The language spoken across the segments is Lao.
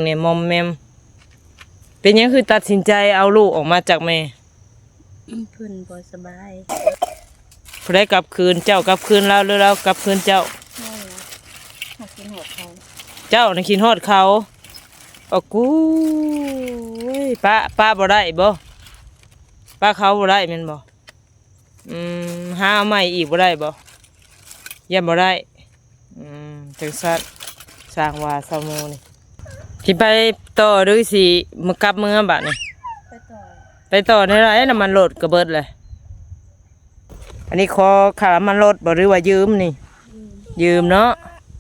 ນີ້ມອມແມມ. ເປັນຫຍັງຄືຕັດສິນໃຈເອົາລູກອອກມາຈາກແມ່? ເພິ່ນບໍ່ສະບາຍ. ຜູ້ໃດກັບຄືນ? ເຈົ້າກັບຄືນລາວ ຫຼືລາວກັບຄືນເຈົ້າ? ເຮົານະ ເຮົາຄິດຮອດເຂົາ. ເຈົ້ານະຄິດຮອດເຂົາ. ໂອ້ກູຍ ປະ ປະບໍ່ໄດ້ບໍ່? ປະເຂົາບໍ່ໄດ້ແມ່ນບໍ່? ອືມ ຫາເອົາໃໝ່ອີກບໍ່ໄດ້ບໍ່? ຢ້ານບໍ່ໄດ້. ອືມ ຈັ່ງຊັ້ນ ຊ່າງວ່າຊາວໂມນີ້. ຊິໄປຕໍ່ ຫຼືຊິມາກັບເມືອບາດນີ້? ໄປຕໍ່. ໄປຕໍ່ແນວໃດ? ນ້ຳມັນລົດກໍເບິດແລ້ວ. ອັນນີ້ຂໍຄ່ານ້ຳມັນລົດບໍ່ ຫຼືວ່າຢືມນີ້? ຢືມ. ຢືມເນາະ.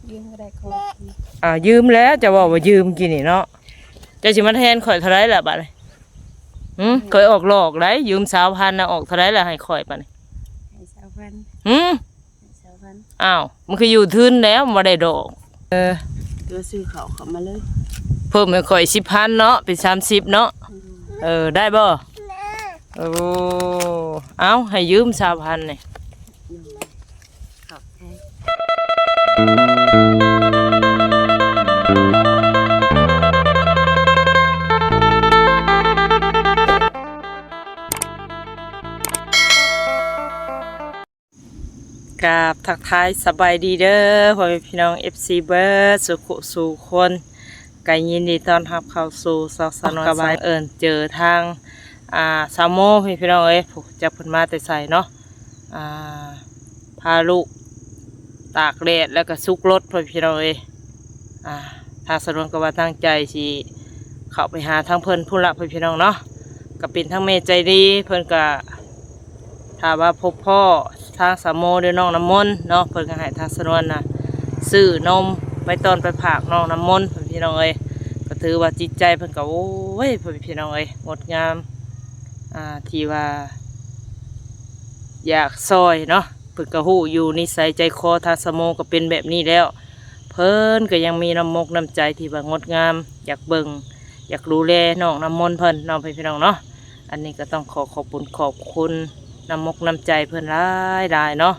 ຢືມກໍໄດ້ຂໍ. ອ່າ ຢືມແລ້ວ ເຈົ້າເວົ້າວ່າຢືມກີ້ນີ້ເນາະ. ເຈົ້າຊິມາແທນຂ້ອຍເທົ່າໃດລະບາດນີ້? ຫື? ຂ້ອຍອອກຫຼອກໄດ໋ ຢືມຊາວພັນນະ ອອກເທົ່າໃດລະໃຫ້ຂ້ອຍບາດນີ້? ໃຫ້ຊາວພັນ. ຫື? ໃຫ້ຊາວພັນ. ອ້າວ ມັນຄືຢູ່ທຶນແລ້ວ ບໍ່ໄດ້ດອກ. ເອີ ຕົວະຊື້ເຂົ້າເຂົ້າມາເລີຍ. ເພີ່ມໃຫ້ຂ້ອຍສິບພັນເນາະ ເປັນສາມສິບເນາະ. ອືມ. ເອີ ໄດ້ບໍ່? ໂອ້ ເອົາ ໃຫ້ຢືມຊາວພັນນີ້. ອືມ. ຂອບໃຈ. ກາບທັກທາຍສະບາຍດີເດີ ພໍ່ແມ່ພີ່ນ້ອງເອັຟຊີເບິດສູ່ຜູ້ສູ່ຄົນ. ກໍຍິນດີຕ້ອນຮັບເຂົ້າສູ່ຊ່ອງສາວນວນ. ກໍບັງເອີນເຈີທາງ ອ່າ ສາວໂມ ພີ່ນ້ອງເອີຍ ຈັກເພິ່ນມາແຕ່ໃສເນາະ. ອ່າ ພາລູກຕາກແດດ ແລ້ວກໍຊຸກລົດ ພໍ່ແມ່ພີ່ນ້ອງເອີຍ. ອ່າ ທາງສາວນວນກໍວ່າຕັ້ງໃຈຊິເຂົ້າໄປຫາທາງເພິ່ນພຸ້ນລະ ພໍ່ແມ່ພີ່ນ້ອງເນາະ. ກໍເປັນທາງແມ່ໃຈດີ ເພິ່ນກໍ ຖ້າວ່າພົບພໍ້ທາງສາວໂມ ຫຼືນ້ອງນ້ຳມົນເນາະ ເພິ່ນກໍໃຫ້ທາງສາວນວນນະ ຊື້ນົມໄປຕ້ອນໄປຝາກນ້ອງນ້ຳມົນ ພີ່ນ້ອງເອີຍ. ກໍຖືວ່າຈິດໃຈເພິ່ນກໍ ໂອ້ຍ ພໍ່ແມ່ພີ່ນ້ອງເອີຍ ງົດງາມ ອ່າ ທີ່ວ່າຢາກຊ່ອຍເນາະ. ເພິ່ນກໍຮູ້ຢູ່ນິໄສໃຈຄໍທາງສາວໂມກໍເປັນແບບນີ້ແລ້ວ. ເພິ່ນກໍຍັງມີນ້ຳມົກນ້ຳໃຈທີ່ວ່າງົດງາມ ຢາກເບິ່ງ ຢາກດູແລນ້ອງນ້ຳມົນເພິ່ນເນາະ ພີ່ນ້ອງເນາະ. ອັນນີ້ກໍຕ້ອງຂໍຂອບບຸນຂອບຄຸນນ້ຳມົກນ້ຳໃຈເພິ່ນຫຼາຍໆເນາະ.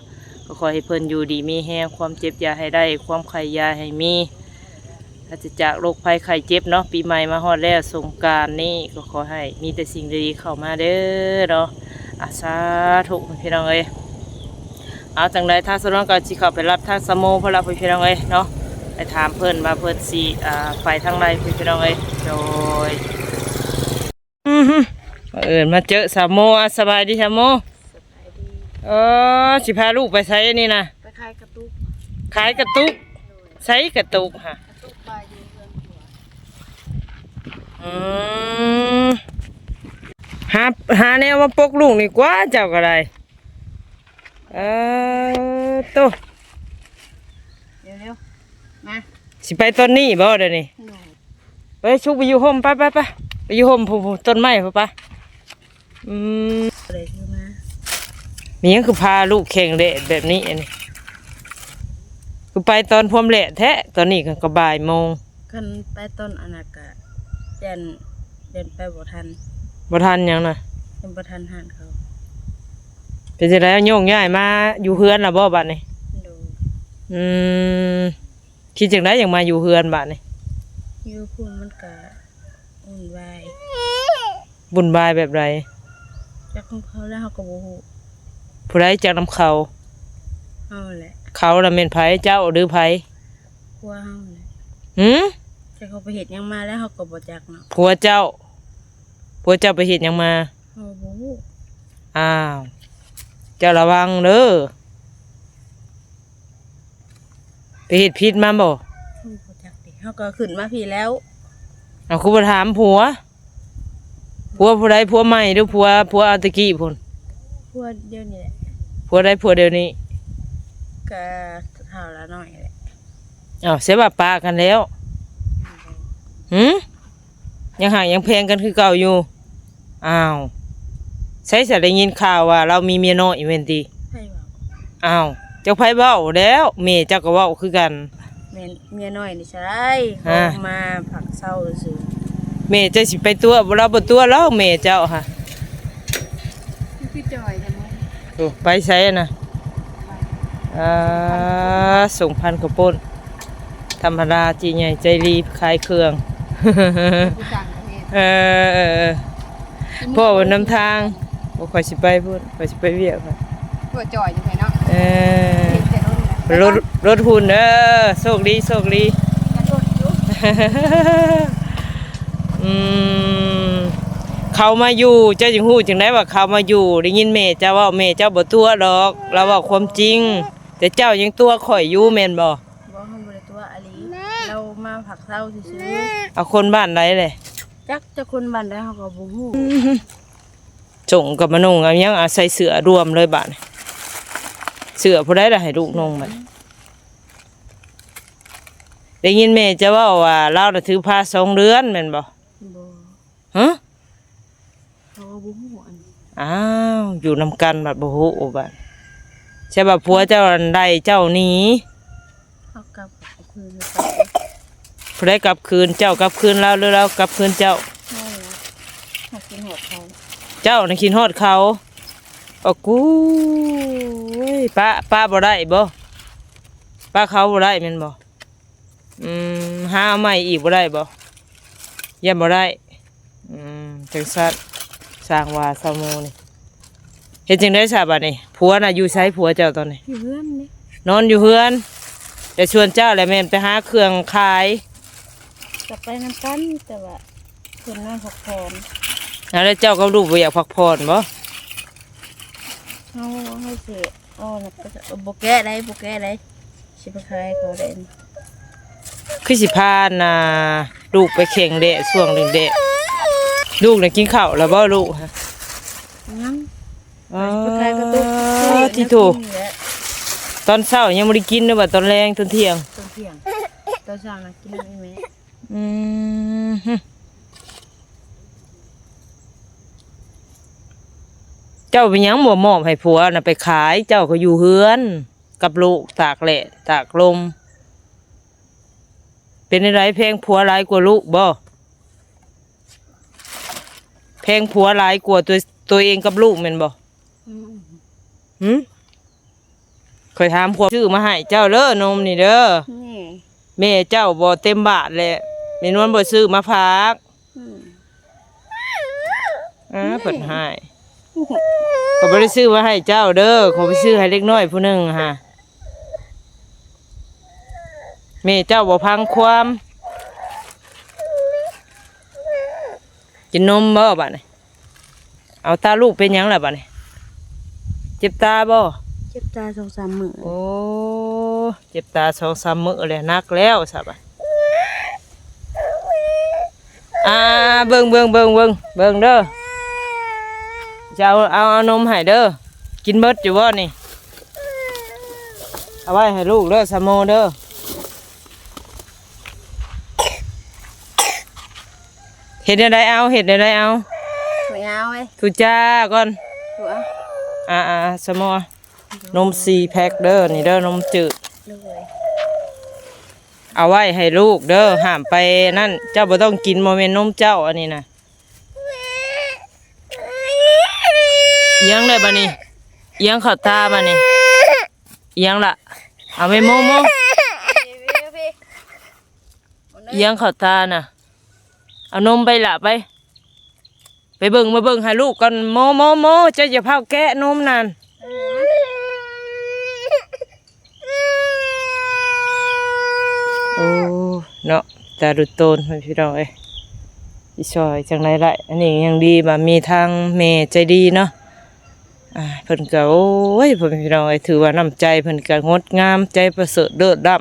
ກໍຂໍໃຫ້ເພິ່ນຢູ່ດີມີແຮງ ຄວາມເຈັບຢ່າໃຫ້ໄດ້ ຄວາມໄຂ້ຢ່າໃຫ້ມີ ປາສະຈາກໂລກໄພໄຂ້ເຈັບເນາະ. ປີໃໝ່ມາຮອດແລ້ວ ສົງການນີ້ກໍຂໍໃຫ້ມີແຕ່ສິ່ງດີໆເຂົ້າມາເດີເນາະ. ອາ ສາທຸ ພີ່ນ້ອງເອີຍ. ເອົາ ຈັ່ງໃດທາງສາວນວນກໍຊິເຂົ້າໄປຮັບທາງສາວໂມພຸ້ນລະ ພີ່ນ້ອງເອີຍເນາະ. ໄປຖາມເພິ່ນວ່າເພິ່ນຊິ ອ່າ ໄປທາງໃດ ພີ່ນ້ອງເອີຍ. ໂດຍ ອືຮຶ ບັງເອີນມາເຈີສາວໂມ. ອ່າ ສະບາຍດີສາວໂມ. ສະບາຍດີ. ເອີ ຊິພາລູກໄປໃສອັນນີ້ນະ? ໄປຂາຍກະຕຸກ. ຂາຍກະຕຸກ? ໂດຍ. ໃສກະຕຸກຫະ? ກະຕຸກບາຍຢູ່ເຮືອນຜົວ. ອືມ ຫາ ຫາແນວມາປົກລູກນີ້ກວ່າ ເຈົ້າກໍໄດ້. ເອີ ໂຕ ເລັວໆ ມາ. ຊິໄປຕອນນີ້ບໍ່ດຽວນີ້? ໂດຍ. ໄປ ຊຸກໄປຢູ່ຮົ່ມ ໄປ ໄປ ໄປ ໄປຢູ່ຮົ່ມພຸ້ນ ພຸ້ນ ຕົ້ນໄມ້ພຸ້ນ ໄປ. ອືມ ບໍ່ໄດ້ຖືມາ. ມີຫຍັງຄືພາລູກແຂ່ງແດດແບບນີ້ ອັນນີ້ ຄືໄປຕອນພວມແດດແທ້? ຕອນນີ້ກໍ ກໍບ່າຍໂມງ. ຄັນໄປຕອນອັນນັ້ນກະຢ້ານ ຢ້ານໄປບໍ່ທັນ. ບໍ່ທັນຫຍັງນະ? ຍັງບໍ່ທັນຮ້ານເຂົາ. ເປັນຈັ່ງໃດ ໂຍກຍ້າຍມາຢູ່ເຮືອນລະບໍ່ບາດນີ້? ໂດຍ. ອືມ ຄິດຈັ່ງໃດຈັ່ງມາຢູ່ເຮືອນບາດນີ້? ຢູ່ພຸ້ນມັນກະວຸ່ນວາຍ. ວຸ່ນວາຍແບບໃດ? ຈັກຂອງເຂົາແລ້ວ ເຮົາກໍບໍ່ຮູ້. ຜູ້ໃດຈັກນຳເຂົາ? ເຮົາແຫຼະ. ເຂົາລະແມ່ນໃຜ? ເຈົ້າຫຼືໃຜ? ຜົວເຮົາແຫຼະ. ຫື? ຈັກເຂົາໄປເຮັດຫຍັງມາແລ້ວ ເຮົາກໍບໍ່ຈັກເນາະ. ຜົວເຈົ້າ? ຜົວເຈົ້າໄປເຮັດຫຍັງມາ? ເຮົາບໍ່ຮູ້. ອ້າວ ເຈົ້າລະວັງເດີ. ໄປເຮັດຜິດມາບໍ່? ເຮົາບໍ່ຈັກເດ ເຮົາກໍຂຶ້ນມາພີ້ແລ້ວ. ເອົາ ຄືບໍ່ຖາມຜົວ? ຜົວຜູ້ໃດ? ຜົວໃໝ່ຫຼືຜົວ ຜົວອັນຕະກີ້ພຸ້ນ? ຜົວດຽວນີ້ແຫຼະ. ຜົວໃດ? ຜົວດຽວນີ້? ກະເຖົ້າລະນ້ອຍແຫຼະ. ເອົ້າ ໃສວ່າປະກັນແລ້ວ? ຫື? ຍັງຮັກຍັງແພງກັນຄືເກົ່າຢູ່. ອ້າວ ໃສສະ ໄດ້ຍິນຂ່າວວ່າລາວມີເມຍນ້ອຍແມ່ນຕິ? ໃຜເວົ້າ? ອ້າວ ຈັກໃຜເວົ້າແລ້ວ ແມ່ເຈົ້າກໍເວົ້າຄືກັນ. ແມ່ນເມຍນ້ອຍນີ້ໃສ? ຮະ? ມາພັກເຊົາຊື່. ແມ່ເຈົ້າຊິໄປຕົວະບໍ່? ລາວບໍ່ຕົວະແລ້ວ ແມ່ເຈົ້າຫະ. ຄືຈ່ອຍແທ້. ໂອ້ ໄປໃສນະ? ອ່າ ສົ່ງພັນເຂົ້າປຸ້ນ. ທຳມະດາ ຈີໃຫຍ່ໃຈດີຂາຍເຄື່ອງ. ຜູ້ຕ່າງປະເທດ ເອີ ກິນ ເພາະວ່ານຳທາງ ບໍ່ຄ່ອຍຊິໄປພຸ້ນ ຂ້ອຍຊິໄປວຽກ ຕົວຈ່ອຍຢູ່ໄສເນາະ ເອີ ເຫັນແຕ່ລົດ ລົດ ລົດຮຸ່ນເດີ ໂຊກດີ ໂຊກດີ ກະດົນຢູ່ ອືມ ເຂົາມາຢູ່ ເຈົ້າຈຶ່ງຮູ້ຈັ່ງໃດວ່າເຂົາມາຢູ່ ໄດ້ຍິນແມ່ເຈົ້າເວົ້າ ແມ່ເຈົ້າບໍ່ຕົວະດອກ ລາວເວົ້າຄວາມຈິງ ແຕ່ເຈົ້າຍັງຕົວະຂ້ອຍຢູ່ແມ່ນບໍ່? ບໍ່ ເຮົາບໍ່ໄດ້ຕົວະອີ່ຫຼີ ລາວມາພັກເຊົາຊື່ໆ ເອົາຄົນບ້ານໃດແຫຼະ? ຈັກ ຈັກຄົນບ້ານໃດເຮົາກໍບໍ່ຮູ້ ສົ່ງກັບມານຸ່ງເອົາຫຍັງ ເອົາໃສ່ເສື້ອລວມເລີຍບາດນີ້ ເສື້ອຜູ້ໃດລະໃຫ້ລູກນຸ່ງບາດນີ້ ໄດ້ຍິນແມ່ເຈົ້າເວົ້າວ່າລາວນະຖືພາສອງເດືອນແມ່ນບໍ່? ບໍ່ ຮະ? ເຮົາກໍບໍ່ຮູ້ອັນ ອ້າວ ຢູ່ນຳກັນບັດບໍ່ຮູ້ບັດ ໃຊ່ວ່າຜົວເຈົ້ານັ້ນໄດ້ເຈົ້າໜີ ເຮົາກັບຄືນ ຜູ້ໃດກັບຄືນ ເຈົ້າກັບຄືນລາວ ຫຼືລາວກັບຄືນເຈົ້າ? ເຮົາ ເຮົາຄິດຮອດເຂົາ ເຈົ້ານະຄິດຮອດເຂົາ ໂອ້ກູຍ ປະ ປະບໍ່ໄດ້ບໍ່? ປະເຂົາບໍ່ໄດ້ແມ່ນບໍ່? ອືມ ຫາເອົາໃໝ່ອີກບໍ່ໄດ້ບໍ່? ຢ້ານບໍ່ໄດ້ ອືມ ຈັ່ງຊັ້ນ ຊ່າງວ່າຊາວໂມນີ້ ເຮັດຈັ່ງໃດຊະບາດນີ້? ຜົວນະຢູ່ໃສ ຜົວເຈົ້າຕອນນີ້? ຢູ່ເຮືອນເດ້ ນອນຢູ່ເຮືອນ ແຕ່ສ່ວນເຈົ້າແຫຼະແມ່ນໄປຫາເຄື່ອງຂາຍ ກໍໄປນຳກັນ ແຕ່ວ່າເພິ່ນນອນພັກຜ່ອນ ແລ້ວເຈົ້າກັບລູກບໍ່ຢາກພັກຜ່ອນບໍ່? ເຮົາ ເຮົາຊິ ອໍ ບໍ່ແກະໄດ້ ບໍ່ແກະໄດ້ ຊິໄປຂາຍເຂົາໄດ້ ຄືຊິພານະ ລູກໄປແຂ່ງແດດ ຊ່ວງແດດ ລູກນະກິນເຂົ້າແລ້ວບໍ່ລູກ? ຍັງ ອໍ ຊິໄປຂາຍກະຕຸກ ຕິໂທ ຕອນເຊົ້າຍັງບໍ່ໄດ້ກິນເດີ ວ່າຕອນແລງ ຕອນທ່ຽງ ຕອນທ່ຽງ ຕອນເຊົ້ານະກິນນຳອີ່ແມ່ ອືມ ເຈົ້າເປັນຫຍັງບໍ່ມອບໃຫ້ຜົວນະໄປຂາຍ ເຈົ້າກໍຢູ່ເຮືອນ ກັບລູກຕາກແດດຕາກລົມ ເປັນແນວໃດ ແພງຜົວຫຼາຍກວ່າລູກບໍ່? ແພງຜົວຫຼາຍກວ່າຕົວ ຕົວເອງກັບລູກແມ່ນບໍ່? ອືມ ຫື? ຂ້ອຍຖາມຄວາມ ຊື້ມາໃຫ້ເຈົ້າເດີ ນົມນີ້ເດີ ແມ່ເຈົ້າບໍ່ເຕັມບາດແຫຼະ ແມ່ນວນບໍ່ຊື້ມາຝາກ ອືມ ອາ ເພິ່ນຮ້າຍ ຂ້ອຍບໍ່ໄດ້ຊື້ມາໃຫ້ເຈົ້າເດີ ຂ້ອຍໄປຊື້ໃຫ້ເດັກນ້ອຍຜູ້ໜຶ່ງຫັ້ນ ແມ່ເຈົ້າບໍ່ຟັງຄວາມ ກິນນົມບໍ່ບາດນີ້? ເອົາ ຕາລູກເປັນຫຍັງລະບາດນີ້? ເຈັບຕາບໍ່? ເຈັບຕາສອງສາມມື້ ໂອ້ ເຈັບຕາສອງສາມມື້ແລ້ວ ໜັກແລ້ວຊະບາດ ອ່າ ເບິ່ງ ເບິ່ງ ເບິ່ງ ເບິ່ງ ເບິ່ງເດີ ຈະເອົາ ເອົາ ເອົານົມໃຫ້ເດີ ກິນເບິດຢູ່ບໍ່ນີ້? ເອົາໄວ້ໃຫ້ລູກເດີ ຊາໂມເດີ. ເຮັດແນວໃດເອົາ ເຮັດແນວໃດເອົາ ບໍ່ເອົາເວີຍ ທຸຈ້າກ່ອນ ທຸ ອ່າໆ ສະໝໍ ນົມສີ່ແພັກເດີ ນີ້ເດີ ນົມຈືດ ໂດຍ ເອົາໄວ້ໃຫ້ລູກເດີ ຫ້າມໄປນັ້ນ ເຈົ້າບໍ່ຕ້ອງກິນ ບໍ່ແມ່ນນົມເຈົ້າ ອັນນີ້ນະ ອີຫຍັງແຫຼະບາດນີ້ ອີຫຍັງເຂົ້າຕາບາດນີ້ ອີຫຍັງລະ ເອົາແມ່ໂມໂມ ອີຫຍັງເຂົ້າຕານະ ເອົານົມໄປລະໄປ ໄປເບິ່ງ ມາເບິ່ງໃຫ້ລູກກ່ອນ ໂມ ໂມ ໂມ ເຈົ້າຢ່າພ້າວແກະນົມນັ້ນ ໂອ້ ເນາະ ຕາດຸໂຕນ ພີ່ນ້ອງເອີຍ ຊິຊ່ອຍຈັ່ງໃດໄດ້ ອັນນີ້ຍັງດີວ່າມີທາງແມ່ໃຈດີເນາະ ອ່າ ເພິ່ນກໍ ໂອ້ຍ ພໍ່ແມ່ພີ່ນ້ອງເອີຍ ຖືວ່ານ້ຳໃຈເພິ່ນກໍງົດງາມ ໃຈປະເສີດເລີດລ້ຳ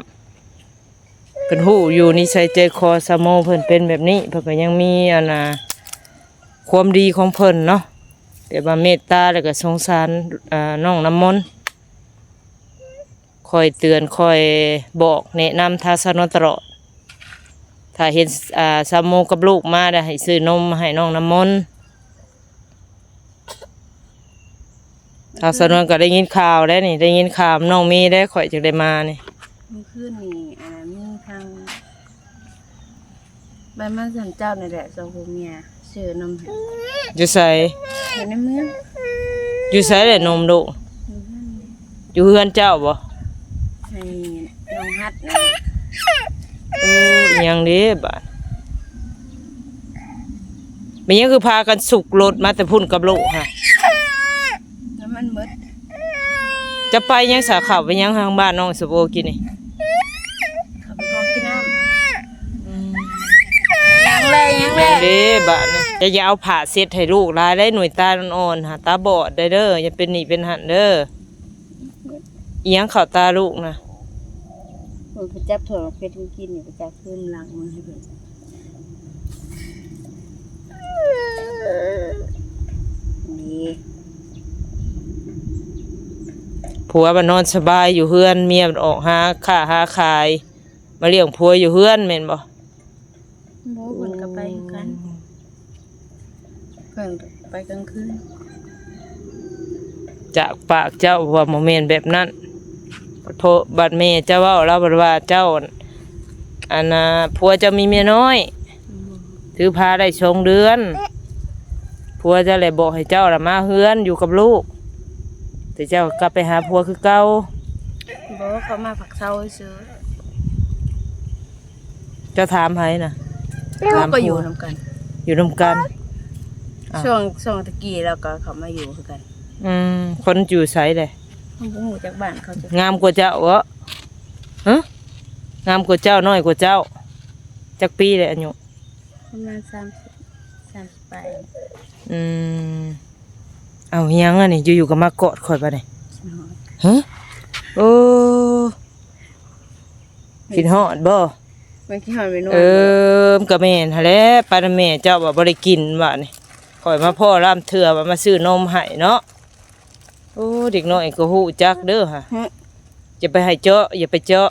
ເພິ່ນຮູ້ຢູ່ນິໄສໃຈຄໍສາວໂມເພິ່ນເປັນແບບນີ້ ເພິ່ນກໍຍັງມີ ອັນນ່າ ຄວາມດີຂອງເພິ່ນເນາະ ແບບວ່າເມດຕາ ແລ້ວກໍສົງສານ ອ່າ ນ້ອງນ້ຳມົນ ຄອຍເຕືອນ ຄອຍບອກແນະນຳທາງສາວນວນຕະຫຼອດ ຖ້າເຫັນ ອ່າ ສາວໂມກັບລູກມາ ແລ້ວໃຫ້ຊື້ນົມໃຫ້ນ້ອງນ້ຳມົນ. ທາງສາວນວນກໍໄດ້ຍິນຂ່າວແລ້ວນີ້ ໄດ້ຍິນຂ່າວນ້ອງມີແລ້ວ ຂ້ອຍຈຶ່ງໄດ້ມານີ້ ມື້ຄືນນີ້ ອັນນັ້ນມີທາງ ໄປມາສ່ຳເຈົ້ານີ້ແຫຼະ ສອງຜົວເມຍ ຊື້ນົມໃຫ້ ຢູ່ໃສ? ຢູ່ໃນເມືອງ ຢູ່ໃສແຫຼະນົມລູກ? ຢູ່ເຮືອນ ຢູ່ເຮືອນເຈົ້າບໍ່? ໃຫ້ນ້ອງຮັດນະ ເອີ ອີຫຍັງເດ້ບາດ ແມ່ນຫຍັງຄືພາກັນສຸກລົດມາແຕ່ພຸ້ນກັບລູກຫັ້ນ? ນ້ຳມັນໝົດ. ຈະໄປຫຍັງສາ ເຂົ້າໄປຫຍັງທາງບ້ານນ້ອງສະໂບກິນນີ້? ເຂົ້າໄປຂໍກິນນ້ຳ. ອືມ ຍັງແລ ຍັງແລ ເດ້ບາດນີ້. ຢ່າ ຢ່າເອົາຜ້າເຊັດໃຫ້ລູກຫຼາຍເດ້ ໜ່ວຍຕາອ່ອນໆຫາ ຕາບອດໄດ້ເດີ ຢ່າເປັນນີ້ເປັນຫັ້ນເດີ. ອີຫຍັງເຂົ້າຕາລູກນະ? ເພິ່ນໄປຈັບຖ້ວຍໝາກເຜັດກິນຢູ່ ໄປຈັບຄືນຫຼັງມືໃຫ້ເພິ່ນ. ນີ້ ຜົວມັນນອນສະບາຍຢູ່ເຮືອນ ເມຍມັນອອກຫາຄ້າຫາຂາຍ ມາລ້ຽງຜົວຢູ່ເຮືອນແມ່ນບໍ່? ບໍ່ ເພິ່ນກໍໄປຄືກັນ. ເພິ່ນໄປກາງຄືນ. ຈາກປາກເຈົ້າວ່າບໍ່ແມ່ນແບບນັ້ນ. ໂທ ບັດແມ່ເຈົ້າເວົ້າ ລາວບັດວ່າເຈົ້າ ອັນນ່າ ຜົວເຈົ້າມີເມຍນ້ອຍ ຖືພາໄດ້ສອງເດືອນ ຜົວເຈົ້າແຫຼະບອກໃຫ້ເຈົ້າລະມາເຮືອນຢູ່ກັບລູກ ແຕ່ເຈົ້າກັບໄປຫາຜົວຄືເກົ່າ. ບໍ່ ເຂົາມາພັກເຊົາຊື່. ເຈົ້າຖາມໃຜນະ? ເຮົາກໍຢູ່ນຳກັນ. ຢູ່ນຳກັນ. ອ້າວ ຊ່ວງ ຊ່ວງຕະກີ້ລາວກໍເຂົ້າມາຢູ່ຄືກັນ. ອືມ ຄົນຢູ່ໃສແຫຼະ? ເຮົາບໍ່ຮູ້ຈັກບ້ານເຂົາຈັກ. ງາມກວ່າເຈົ້າເບາະ? ຮະ? ງາມກວ່າເຈົ້າ ນ້ອຍກວ່າເຈົ້າ. ຈັກປີແຫຼະອາຍຸ? ປະມານສາມສິບ ສາມສິບປາຍ. ອືມ ເອົາ ອີຫຍັງອັນນີ້ ຢູ່ໆກໍມາກອດຂ້ອຍບາດນີ້? ຮະ? ໂອ້ ຄິດຮອດບໍ່? ມັນຄິດຮອດແມ່ນວນ. ເອີ ມັນກໍແມ່ນຫັ້ນແຫຼະ ໄປນຳແມ່ເຈົ້າວ່າບໍ່ໄດ້ກິນບາດນີ້. ຂ້ອຍມາພໍ້ລາມເທື່ອວ່າມາຊື້ນົມໃຫ້ເນາະ. ໂອ້ ເດັກນ້ອຍກໍຮູ້ຈັກເດີຫະ. ຮະ? ຢ່າໄປໃຫ້ເຈາະ ຢ່າໄປເຈາະ.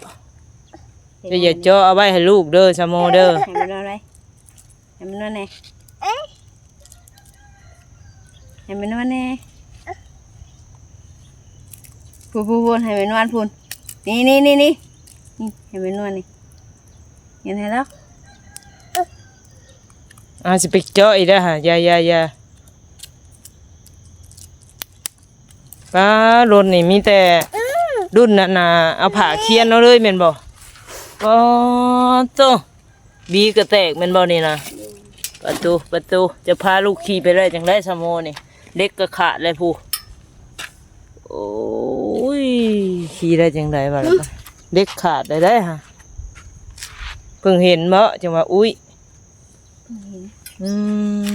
ເຈົ້າຢ່າເຈາະ ເອົາໄວ້ໃຫ້ລູກເດີ ສາໂມເດີ. ໃຫ້ມັນນອນໄວ້ ໃຫ້ມັນນອນແດ່ ໃຫ້ມັນນອນແດ່. ພຸ້ນໆໆ ໃຫ້ມັນນອນພຸ້ນ. ນີ້ໆໆໆ ນີ້ ໃຫ້ມັນນອນນີ້ ເຫັນໃຫ້ລາວ. ອາ ຊິໄປເຈາະອີກແລ້ວຫະ. ຢ່າໆໆ. ປ້າ ລົດນີ້ມີແຕ່ລຸ້ນນັ້ນນະ ເອົາຜ້າຄຽນເອົາເລີຍແມ່ນບໍ່? ປາໂຕ ບີກະແຕກແມ່ນບໍ່ນີ້ນະ? ປະຕູ ປະຕູ ຈະພາລູກຂີ່ໄປໄດ້ຈັ່ງໃດ ສາໂມນີ້? ເຫຼັກກະຂາດແລ້ວພຸ້ນ. ໂອ້ຍ ຂີ່ໄດ້ຈັ່ງໃດວະ? ເຫຼັກຂາດໄດ້ໄດ໋ຫະ. ເພິ່ງເຫັນເບາະ ຈັ່ງວ່າ ອຸ້ຍ. ອືມ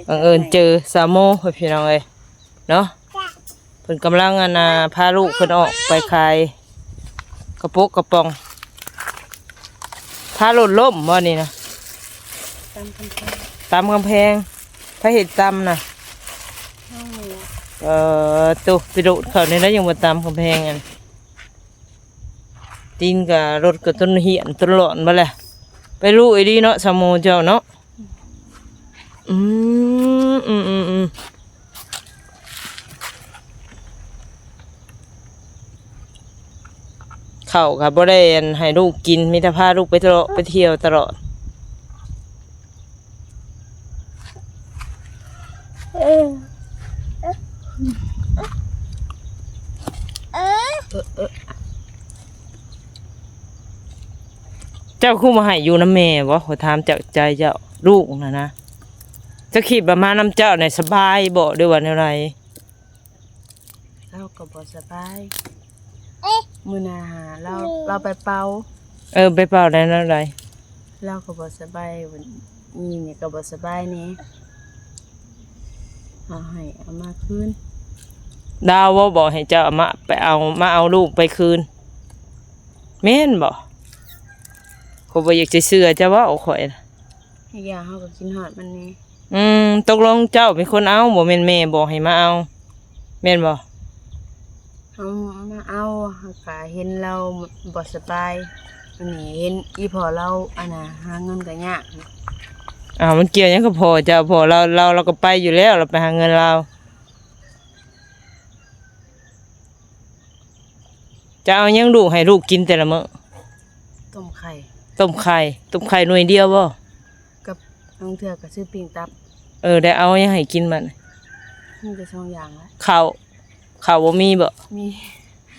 ບັງເອີນເຈີສາວໂມ ພີ່ນ້ອງເອີຍເນາະ. ເພິ່ນກຳລັງ ອັນນ່າ ພາລູກເພິ່ນອອກໄປຂາຍກະປົກກະປ໋ອງ. ພາລົດລົ້ມບໍ່ນີ້ນະ? ຕຳກຳແພງ ຕຳກຳແພງ. ໃຜເຮັດຕຳນະ? ເຮົານີ້ແຫຼະ. ເອີ ໂຕ ໄປໂດດເຂົ້າໃນນັ້ນ ຍັງບໍ່ຕຳກຳແພງອັນ ຕີນກະລົດກະຈົນຫ້ຽນຈົນຫຼອນເບິດແຫຼະ. ໄປລຸອີ່ຫຼີເນາະ ສາວໂມເຈົ້າເນາະ. ອືມ ອືມໆໆ ເຂົ້າກະບໍ່ໄດ້ ອັນ ໃຫ້ລູກກິນ ມີແຕ່ພາລູກໄປເລາະໄປທ່ຽວຕະຫຼອດ. ເຈົ້າຄືບໍ່ໃຫ້ຢູ່ນຳແມ່ບໍ? ຂ້ອຍຖາມຈາກໃຈເຈົ້າ ລູກນະນະ. ເຈົ້າຄິດວ່າມານຳເຈົ້ານີ້ສະບາຍບໍ ຫຼືວ່າແນວໃດ? ລາວກໍບໍ່ສະບາຍ. ມື້ໜ້າຫາລາວ ລາວໄປເປົ່າ. ເອີ ໄປເປົ່າໄດ້ແນວໃດ? ລາວກໍບໍ່ສະບາຍ ນີ້ນີ້ກໍບໍ່ສະບາຍແດ່. ເອົາໃຫ້ເອົາມາຄືນ. ລາວບໍ່ບອກໃຫ້ເຈົ້າເອົາມາ ໄປເອົາ ມາເອົາລູກໄປຄືນ ແມ່ນບໍ່? ຂ້ອຍບໍ່ຢາກຈະເຊື່ອເຈົ້າເວົ້າຂ້ອຍນະ. ອີກຢ່າງເຮົາກໍຄິດຮອດມັນແດ່. ອືມ ຕົກລົງເຈົ້າເປັນຄົນເອົາ ບໍ່ແມ່ນແມ່ບອກໃຫ້ມາເອົາ ແມ່ນບໍ່? ເຮົາມາເອົາ ເຮົາກະເຫັນລາວບໍ່ສະບາຍ ອັນນີ້ເຫັນອີ່ພໍ່ລາວ ອັນນ່າ ຫາເງິນກະຍາກ. ອ້າວ ມັນກ່ຽວຫຍັງກັບພໍ່ເຈົ້າ? ພໍ່ລາວ ລາວ ລາວກໍໄປຢູ່ແລ້ວ ລາວໄປຫາເງິນລາວ. ຈະເອົາຫຍັງລູກ ໃຫ້ລູກກິນແຕ່ລະມື້? ຕົ້ມໄຂ່ ຕົ້ມໄຂ່ ຕົ້ມໄຂ່ໜ່ວຍດຽວບໍ່? ກັບບາງເທື່ອກໍຊື້ປີ້ງຕັບ. ເອີ ໄດ້ເອົາຫຍັງໃຫ້ກິນບັດນີ້? ມີແຕ່ສອງຢ່າງລະ. ເຂົ້າ ເຂົ້າບໍ່ມີບໍ? ມີ.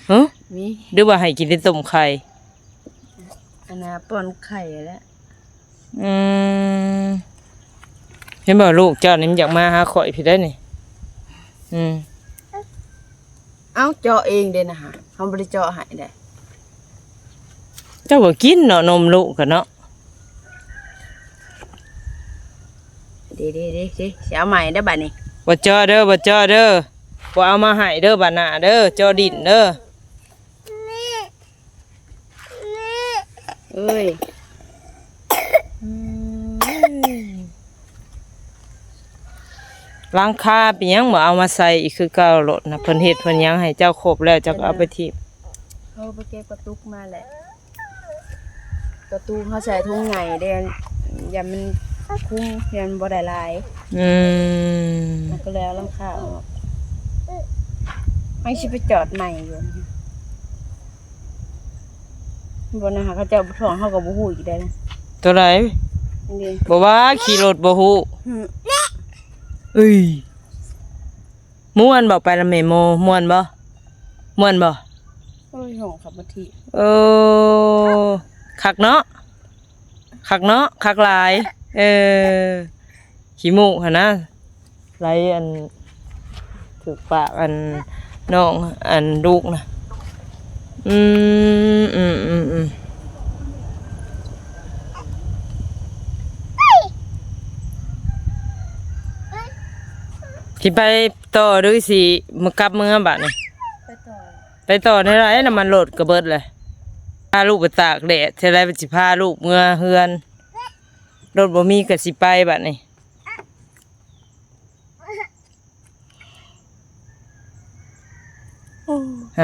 ຮະ? ມີ. ຫຼືວ່າໃຫ້ກິນແຕ່ຕົ້ມໄຂ່? ນາ ປ້ອນໄຂ່ແຫຼະ. ອືມ ເຫັນບໍ່ ລູກເຈົ້ານີ້ມັນຢາກມາຫາຂ້ອຍພີ້ໄດ໋ນີ້. ອືມ ເອົ້າ ເຈາະເອງເດ້ນະ ເຮົາບໍ່ໄດ້ເຈາະໃຫ້ເດ້. ເຈົ້າກໍກິນເນາະ ນົມລູກກໍເນາະ. ເດ້ໆໆ ຊິເອົາໃໝ່ເດີບາດນີ້. ບໍ່ເຈາະເດີ ບໍ່ເຈາະເດີ ບໍ່ເອົາມາໃຫ້ເດີ ບາດໜ້າເດີ ເຈາະດິນເດີ. ເອີຍ ອືມ ຫຼັງຄາເປັນຫຍັງບໍ່ເອົາມາໃສ່ອີກຄືເກົ່າໂລດນະ? ເພິ່ນເຮັດເພິ່ນຫຍັງໃຫ້ເຈົ້າຄົບແລ້ວ ເຈົ້າກໍເອົາໄປຖິ້ມ. ເຮົາໄປເກັບກະຕຸກມາແຫຼະ ກະຕຸກເຮົາໃສ່ຖົງໃຫຍ່ເດ້ ຢ້ານມັນຄຸງ ຢ້ານມັນບໍ່ໄດ້ຫຼາຍ. ອືມ ມັນກໍເລີຍເອົາຫຼັງຄາອອກ ຍັງຊິໄປຈອດໃໝ່ຢູ່. ບໍ່ນະ ຫາເຂົາເຈົ້າບໍ່ທ້ອງ ເຮົາກໍບໍ່ຮູ້ອີກໄດ໋ນະ. ຕົວໃດ? ນີ້ ບໍ່ວ່າຂີ່ລົດບໍ່ຮູ້. ອືມ ເອີຍ ມ່ວນບໍ່ ໄປນຳແມ່ໂມ ມ່ວນບໍ່? ມ່ວນບໍ່? ໂອ້ຍ ຫ້ອງຂັບບໍ່ຖີ່. ເອີ ຄັກເນາະ ຄັກເນາະ ຄັກຫຼາຍ. ເອີ ຂີ້ມູກຫັ້ນນະ ໄຫຼອັນ ຖືກປາກອັນນ້ອງອັນລູກນະ. ອືມ ອືມ ອືມ ອືມ ຊິໄປຕໍ່ ຫຼື ຊິມາກັບເມືອບາດນີ້? ໄປຕໍ່ ໄປຕໍ່ແນວໃດ ນ້ຳມັນລົດກໍເບິດແລ້ວ. ພາລູກໄປຕາກແດດ ເທື່ອໃດມັນຊິພາລູກເມືອເຮືອນ ລົດບໍ່ມີກໍຊິໄປບາດນີ້. ຫ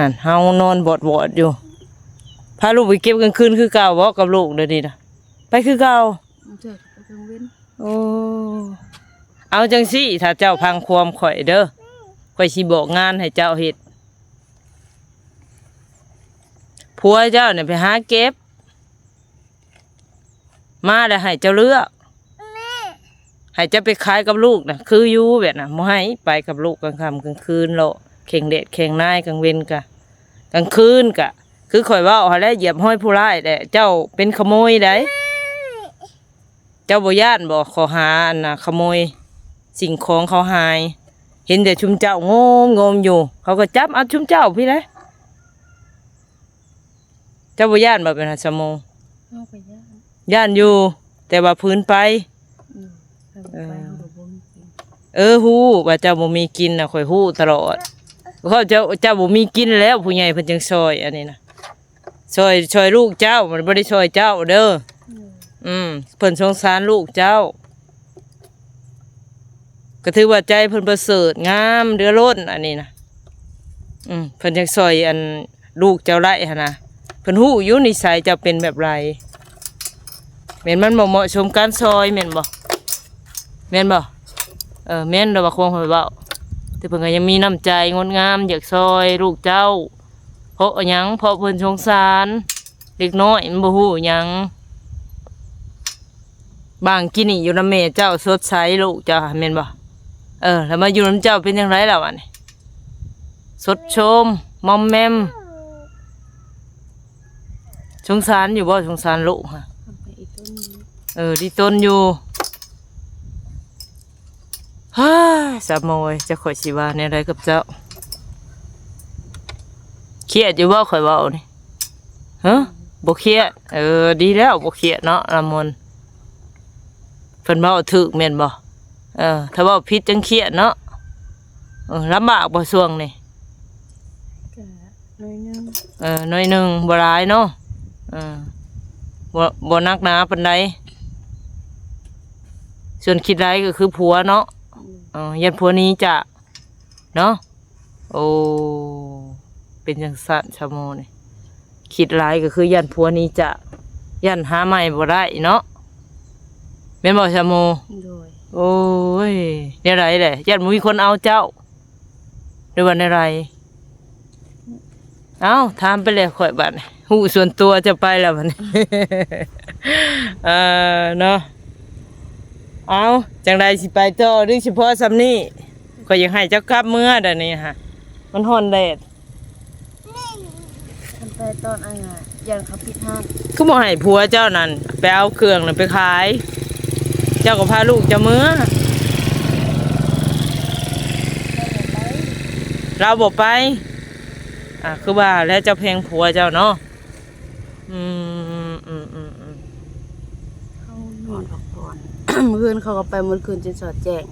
ັ້ນ ເຮົານອນບອດວອດຢູ່ ພາລູກໄປເກັບກາງຄືນຄືເກົ່າບໍ່ ກັບລູກດຽວນີ້ນະ? ໄປຄືເກົ່າ. ເຈົ້າໄປກາງເວັນ. ໂອ້ ເອົາຈັ່ງຊີ້ ຖ້າເຈົ້າຟັງຄວາມຂ້ອຍເດີ ຂ້ອຍຊິບອກງານໃຫ້ເຈົ້າເຮັດ. ຜົວເຈົ້ານີ້ໄປຫາເກັບ ມາແລ້ວໃຫ້ເຈົ້າເລືອກ ໃຫ້ເຈົ້າໄປຂາຍກັບລູກນະ ຄືຢູ່ແບບນະ ບໍ່ໃຫ້ໄປກັບລູກກາງຄ່ຳກາງຄືນເລາະ ແຂ່ງແດດແຂ່ງນາຍ ກາງເວັນກະ ກາງຄືນກະ ຄືຂ້ອຍເວົ້າຫັ້ນແຫຼະ ຢຽບຮອຍຜູ້ຮ້າຍແຫຼະ. ເຈົ້າເປັນຂະໂມຍໃດ໋ ເຈົ້າບໍ່ຢ້ານບໍ່ ເຂົາຫາອັນນະ ຂະໂມຍສິ່ງຂອງເຂົາຫາຍ ເຫັນແຕ່ຊຸມເຈົ້າງົມໆຢູ່ ເຂົາກໍຈັບເອົາຊຸມເຈົ້າພີ້ແຫຼະ. ເຈົ້າບໍ່ຢ້ານບໍ່ ເປັນຫາສະໂມ? ເຮົາກໍຢ້ານ ຢ້ານຢູ່ ແຕ່ວ່າຜືນໄປ. ອືມ ເອີ ໄປເຮົາກໍບໍ່ມີກິນ. ເອີ ຮູ້ວ່າເຈົ້າບໍ່ມີກິນນະ ຂ້ອຍຮູ້ຕະຫຼອດ. ເຂົາເຈົ້າ ເຈົ້າບໍ່ມີກິນແລ້ວ ຜູ້ໃຫຍ່ເພິ່ນຈຶ່ງຊ່ອຍ ອັນນີ້ນະ ຊ່ອຍ ຊ່ອຍລູກເຈົ້າ ມັນບໍ່ໄດ້ຊ່ອຍເຈົ້າເດີ. ອືມ ອືມ ເພິ່ນສົງສານລູກເຈົ້າ. ກໍຖືວ່າໃຈເພິ່ນປະເສີດງາມເຫຼືອລົ້ນ ອັນນີ້ນະ. ອືມ ເພິ່ນຈັ່ງຊ່ອຍອັນລູກເຈົ້າໄດ້ຫັ້ນນະ. ເພິ່ນຮູ້ຢູ່ນິໄສເຈົ້າເປັນແບບໃດ ແມ່ນມັນບໍ່ເໝາະສົມການຊ່ອຍ ແມ່ນບໍ່? ແມ່ນບໍ່? ເອີ ແມ່ນແລ້ວວ່າຄວາມຂ້ອຍເວົ້າ ແຕ່ເພິ່ນກໍຍັງມີນ້ຳໃຈງົດງາມ ຢາກຊ່ອຍລູກເຈົ້າ. ເພາະຫຍັງ? ເພາະເພິ່ນສົງສານເດັກນ້ອຍ ມັນບໍ່ຮູ້ຫຍັງ. ບາງກີ້ນີ້ຢູ່ນຳແມ່ເຈົ້າສົດໃສ ລູກເຈົ້າຫັ້ນແມ່ນບໍ່? ເອີ ແລ້ວມາຢູ່ນຳເຈົ້າເປັນຈັ່ງໃດລະບາດນີ້? ສົດໂຊມ ມອມແມມ. ສົງສານຢູ່ບໍ່? ສົງສານລູກຫະ? ເອີ ດີຕົນຢູ່. ຮາ ສາວໂມຍ ຈັກຂ້ອຍຊິວ່າແນວໃດກັບເຈົ້າ. ຄຽດຢູ່ບໍ່ຂ້ອຍເວົ້ານີ້? ຮະ ບໍ່ຄຽດ. ເອີ ດີແລ້ວ ບໍ່ຄຽດເນາະ ລະມົນ. ເພິ່ນເວົ້າຖືກແມ່ນບໍ່? ເອີ ຖ້າເວົ້າຜິດຈັ່ງຄຽດເນາະ. ເອີ ລຳບາກບໍ່ຊ່ວງນີ້? ກະໜ້ອຍໜຶ່ງ. ເອີ ໜ້ອຍໜຶ່ງ ບໍ່ຫຼາຍເນາະ. ເອີ ບໍ່ ບໍ່ໜັກໜາປານໃດ. ສ່ວນຄິດໄດ້ກໍຄືຜົວເນາະ. ອືມ ເອີ ຢ້ານຜົວໜີຈາກເນາະ. ໂອ້ ເປັນຈັ່ງຊັ້ນຊະໂມນີ້. ຄິດຫຼາຍກໍຄືຢ້ານຜົວໜີຈາກ ຢ້ານຫາໃໝ່ບໍ່ໄດ້ເນາະ ແມ່ນບໍ່ຊະໂມ? ໂດຍ. ໂອ້ຍ ແນວໃດແຫຼະ? ຢ້ານບໍ່ມີຄົນເອົາເຈົ້າ ຫຼືວ່າແນວໃດ? ເອົ້າ ຖາມໄປແລ້ວຂ້ອຍບາດນີ້ ຮູ້ສ່ວນຕົວເຈົ້າໄປແລ້ວບາດນີ້. ເອີ ເນາະ. ເອົ້າ ຈັ່ງໃດຊິໄປຕໍ່ ຫຼືຊິພໍສ່ຳນີ້? ຂ້ອຍຢາກໃຫ້ເຈົ້າກັບເມືອດຽວນີ້ຫະ ມັນຮ້ອນແດດ. ຄັນ ໄປຕອນອັນນ່າ ຢ້ານເຂົາປິດຮ້ານ. ຄືບໍ່ໃຫ້ຜົວເຈົ້ານັ້ນໄປເອົາເຄື່ອງນັ້ນໄປຂາຍ? ເຈົ້າກໍພາລູກເຈົ້າເມືອ. ລາວບໍ່ໄປ. ລາວບໍ່ໄປ? ອ່າ ຄືວ່າແຫຼະ ເຈົ້າແພງຜົວເຈົ້າເນາະ. ອືມ ອືມ ອືມ ອືມ ອືມ ເຮົານອນພັກຜ່ອນ ມື້ຄືນເຂົາກໍໄປໝົດຄືນຈົນສອດແຈ້ງ.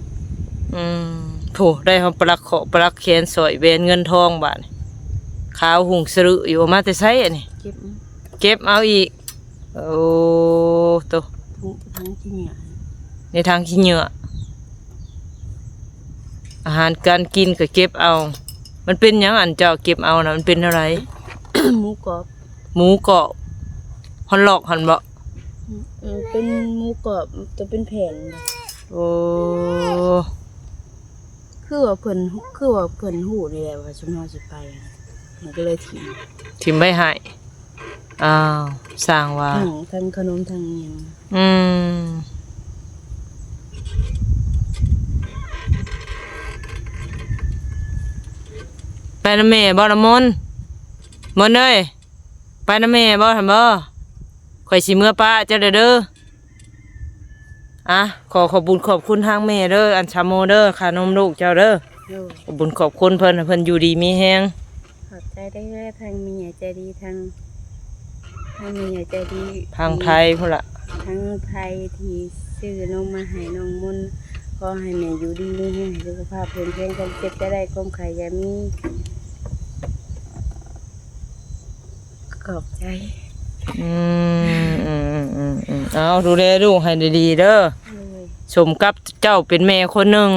ອືມ ໂທ້ ໄດ້ເຮົາປະລັກເຄາະປະລັກແຂນ ສ້ອຍແຫວນເງິນທອງບາດນີ້ ຂາວຮຸ່ງສະລຶຢູ່. ເອົາມາແຕ່ໃສອັນນີ້? ເກັບ ເກັບເອົາອີກ. ໂອ້ ໂຕ ຖັງ ຖັງຂີ້ເຫຍື້ອ ໃນຖັງຂີ້ເຫຍື້ອ. ອາຫານການກິນກໍເກັບເອົາ. ມັນເປັນຫຍັງອັນເຈົ້າເກັບເອົານະ? ມັນເປັນແນວໃດ? ໝູກອບ. ໝູກອບ ຮອດລອກຫັ້ນບໍ? ອືມ ເປັນໝູກອບ ໂຕເປັນແຜ່ນ. ໂອ້ ຄືວ່າເພິ່ນ ຄືວ່າເພິ່ນຮູ້ນີ້ແຫຼະວ່າຊຸມເຮົາຊິໄປ ມັນກໍເລີຍຖິ້ມ ຖິ້ມໄວ້ໃຫ້. ອ້າວ ສ້າງວ່າ ທັງ ທັງຂະໜົມທັງຫຍັງ. ອືມ ໄປນຳແມ່ບໍ່ລະມົນ? ມົນເອີຍ ໄປນຳແມ່ບໍ່ຫັ້ນບໍ? ຂ້ອຍຊິເມືອປະເຈົ້າແດ່ເດີ. ອ່ະ ຂໍຂອບບຸນຂອບຄຸນທາງແມ່ເດີ ອັນຊາໂມເດີ ຄ່ານົມລູກເຈົ້າເດີ. ໂດຍ ຂອບບຸນຂອບຄຸນເພິ່ນ ໃຫ້ເພິ່ນຢູ່ດີມີແຮງ. ຂອບໃຈເດີ ທາງແມ່ໃຫຍ່ໃຈດີ ທາງ ທາງແມ່ໃຫຍ່ໃຈດີ ທາງໄທພຸ້ນລະ ທາງໄທທີ່ຊື້ນົມມາໃຫ້ນ້ອງມົນ. ຂໍໃຫ້ແມ່ຢູ່ດີມີແຮງ ໃຫ້ສຸຂະພາບເຂັ້ມແຂງ ຄວາມເຈັບຢ່າໄດ້ ຄວາມໄຂ້ຢ່າມີ. ຂອບໃຈ. ອືມ ອືມ ເອົາ ດູແລລູກໃຫ້ດີໆເດີ. ໂດຍ ສົມກັບເຈົ້າເປັນແມ່ຄົນໜຶ່ງ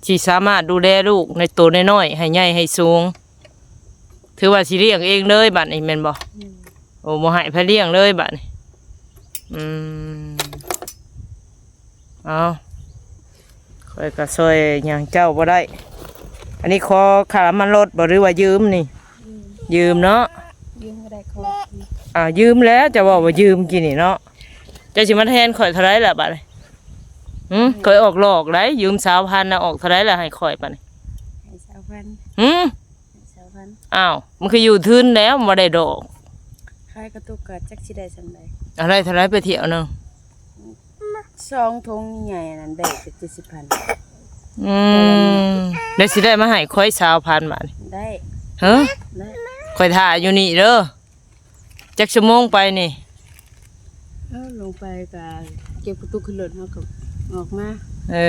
ທີ່ສາມາດດູແລລູກໃນໂຕນ້ອຍໆ ໃຫ້ໃຫຍ່ໃຫ້ສູງ. ຖືວ່າຊິລ້ຽງເອງເລີຍບາດນີ້ແມ່ນບໍ່? ແມ່ນ. ໂອ້ ບໍ່ໃຫ້ໃຜລ້ຽງເລີຍບາດນີ້. ອືມ ເອົາ ຂ້ອຍກໍຊ່ອຍຫຍັງເຈົ້າບໍ່ໄດ້. ອັນນີ້ຂໍຄ່ານ້ຳມັນລົດບໍ່ ຫຼືວ່າຢືມນີ້? ຢືມ. ຢືມເນາະ. ຢືມກໍໄດ້ຂໍ. ອ່າ ຢືມແລ້ວ ເຈົ້າເວົ້າວ່າຢືມກີ້ນີ້ເນາະ. ເຈົ້າຊິມາແທນຂ້ອຍເທົ່າໃດລະບາດນີ້? ຫື ຂ້ອຍອອກຫຼອກໄດ໋ ຢືມຊາວພັນນະ ອອກເທົ່າໃດລະໃຫ້ຂ້ອຍບາດນີ້? ໃຫ້ຊາວພັນ. ຫື ຊາວພັນ. ອ້າວ ມັນຄືຢູ່ທຶນແລ້ວ ບໍ່ໄດ້ດອກ. ຂາຍກະຕຸກກະຈັກຊິໄດ້ສ່ຳໃດ. ເອົາ ໄດ້ເທົ່າໃດໄປທ່ຽວໜຶ່ງ? ສອງຖົງໃຫຍ່ນັ້ນໄດ້ຈັກເຈັດສິບພັນ. ອືມ ແລ້ວຊິໄດ້ມາໃຫ້ຂ້ອຍຊາວພັນບາດນີ້? ໄດ້. ເຮີ ໄດ້. ຂ້ອຍຖ້າຢູ່ນີ້ເດີ. ຈັກຊົ່ວໂມງໄປນີ້? ເອີ ລົງໄປກະເກັບກະຕຸກຂຶ້ນລົດ ເຮົາກໍອອກມາ. ເອີ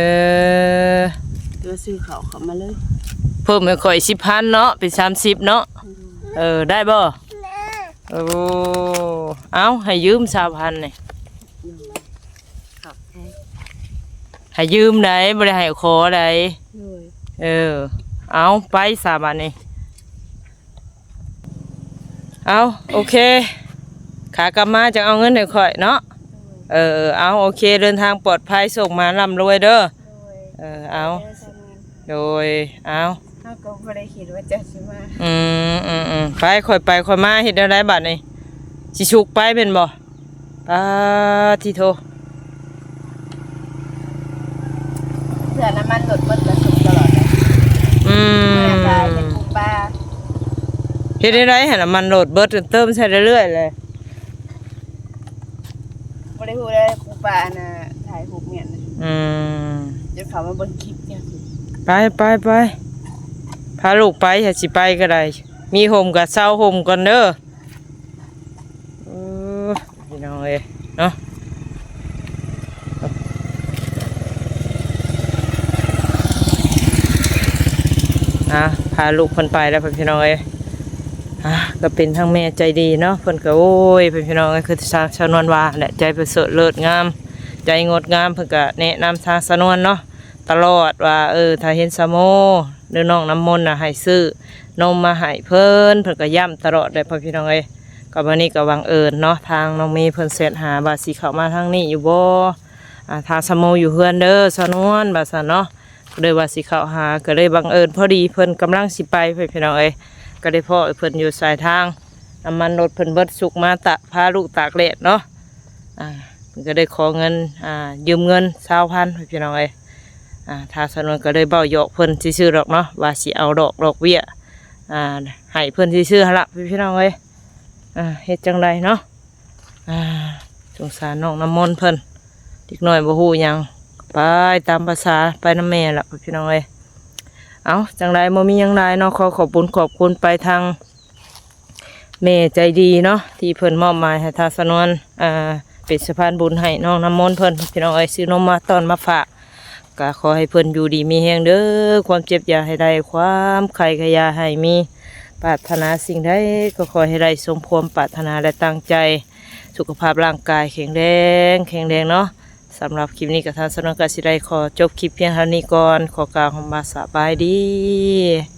ແຕ່ວ່າຊື້ເຂົ້າເຂົ້າມາເລີຍ. ເພີ່ມໃຫ້ຂ້ອຍສິບພັນເນາະ ເປັນສາມສິບເນາະ. ອືມ ເອີ ໄດ້ບໍ່? ໂອ້ ເອົາ ໃຫ້ຢືມຊາວພັນນີ້. ອືມ ຂອບໃຈ. ໃຫ້ຢືມໃດ໋ ບໍ່ໄດ້ໃຫ້ຂໍໃດ໋. ໂດຍ. ເອີ ເອົາ ໄປຊະບາດນີ້. ເອົາ ໂອເຄ ຂາກັບມາຈັ່ງເອົາເງິນໃຫ້ຂ້ອຍເນາະ. ເອີ ເອົາ ໂອເຄ ເດີນທາງປອດໄພ ໂຊກໝານລ່ຳລວຍເດີ. ໂດຍ. ເອີ ເອົາ. ໂດຍ. ເອົາ ເຮົາກໍບໍ່ໄດ້ຄິດວ່າເຈົ້າຊິມາ. ອືມ ອືມ ອືມ ໄປ ຂ້ອຍໄປ ຂ້ອຍມາ ເຮັດແນວໃດບາດນີ້? ຊິສຸກໄປແມ່ນບໍ່? ປາດ ທິໂທ ເທື່ອນ້ຳມັນລົດໝົດກໍສຸກຕະຫຼອດເລີຍ. ອືມ ເມື່ອຍາຍເປັນປູປາ. ເຮັດແນວໃດໃຫ້ນ້ຳມັນລົດເບິດ? ເຕີມໃສ່ເລື້ອຍໆແຫຼະ. ບໍ່ໄດ້ຮູ້ເລີຍ ປູປາອັນນ່າ ຖ່າຍຮູບແມ່ນ. ອືມ ຈະເຂົ້າມາເບິ່ງຄລິບເຈົ້າ. ໄປ ໄປ ໄປ ພາລູກໄປ ຖ້າຊິໄປກໍໄດ້ ມີຮົ່ມກໍເຊົາຮົ່ມກ່ອນເດີ. ເອີ ພີ່ນ້ອງເອີຍເນາະ ອ່າ ພາລູກເພິ່ນໄປແລ້ວ ພີ່ນ້ອງເອີຍ. ອ່າ ກໍເປັນທາງແມ່ໃຈດີເນາະ ເພິ່ນກໍ ໂອ້ຍ ພີ່ນ້ອງເອີຍ ຄືທາງຊາວນວນວ່າແຫຼະ ໃຈປະເສີດເລີດງາມ ໃຈງົດງາມ ເພິ່ນກໍແນະນຳທາງຊາວນວນເນາະ ຕະຫຼອດວ່າ ເອີ ຖ້າເຫັນຊາໂມ ຫຼືນ້ອງນ້ຳມົນນະ ໃຫ້ຊື້ນົມມາໃຫ້ເພິ່ນ ເພິ່ນກໍຢ້ຳຕະຫຼອດເລີຍ ພໍ່ພີ່ນ້ອງເອີຍ. ກໍມື້ນີ້ກໍບັງເອີນເນາະ ທາງນ້ອງມີເພິ່ນແຊັດຫາວ່າຊິເຂົ້າມາທາງນີ້ຢູ່ບໍ່ ອ່າ ຖ້າຊາໂມຢູ່ເຮືອນເດີຊານວນ ວ່າຊັ້ນເນາະ ກໍເລີຍວ່າຊິເຂົ້າຫາ ກໍເລີຍບັງເອີນພໍດີເພິ່ນກຳລັງຊິໄປ ພີ່ນ້ອງເອີຍ ກໍໄດ້ພໍ້ເພິ່ນຢູ່ສາຍທາງ ນ້ຳມັນລົດເພິ່ນເບິດ ສຸກມາຕາກ ພາລູກຕາກແດດເນາະ. ອ່າ ເພິ່ນກໍໄດ້ຂໍເງິນ ອ່າ ຢືມເງິນຊາວພັນ ພີ່ນ້ອງເອີຍ. ອ່າ ທາງຊານວນກໍໄດ້ເວົ້າຫຍອກເພິ່ນຊື່ໆດອກເນາະ ວ່າຊິເອົາດອກ ດອກເບ້ຍ ອ່າ ໃຫ້ເພິ່ນຊື່ໆຫັ້ນລະ ພີ່ນ້ອງເອີຍ. ອ່າ ເຮັດຈັ່ງໃດເນາະ ອ່າ ສົງສານນ້ອງນ້ຳມົນເພິ່ນ ເດັກນ້ອຍບໍ່ຮູ້ຫຍັງ ໄປຕາມພາສາ ໄປນຳແມ່ລະພີ່ນ້ອງເອີຍ. ເອົ້າ ຈັ່ງໃດບໍ່ມີຫຍັງຫຼາຍເນາະ ຂໍຂອບບຸນຂອບຄຸນໄປທາງ ແມ່ໃຈດີເນາະ ທີ່ເພິ່ນມອບໝາຍໃຫ້ທ້າວສະນວນ ເປັນສະພານບຸນໃຫ້ນ້ອງນ້ຳມົນເພິ່ນ ພີ່ນ້ອງເອີຍ ຊື້ນົມມາຕ້ອນມາຝາກ ກໍຂໍໃຫ້ເພິ່ນຢູ່ດີມີແຮງເດີ ຄວາມເຈັບຢ່າໃຫ້ໄດ້ ຄວາມໄຂ້ກໍຢ່າໃຫ້ມີ ປາດຖະໜາສິ່ງໃດກໍຂໍໃຫ້ໄດ້ສົມຄວາມປາດຖະໜາ ແລະ ຕັ້ງໃຈ ສຸຂະພາບຮ່າງກາຍແຂງແຮງ ແຂງແຮງເນາະ. ສຳລັບຄລິບນີ້ກໍ ທາງສະນວນກໍຊິໄດ້ຂໍຈົບຄລິບພຽງເທົ່ານີ້ກ່ອນ ຂໍກ່າວຄຳວ່າສະບາຍດີ.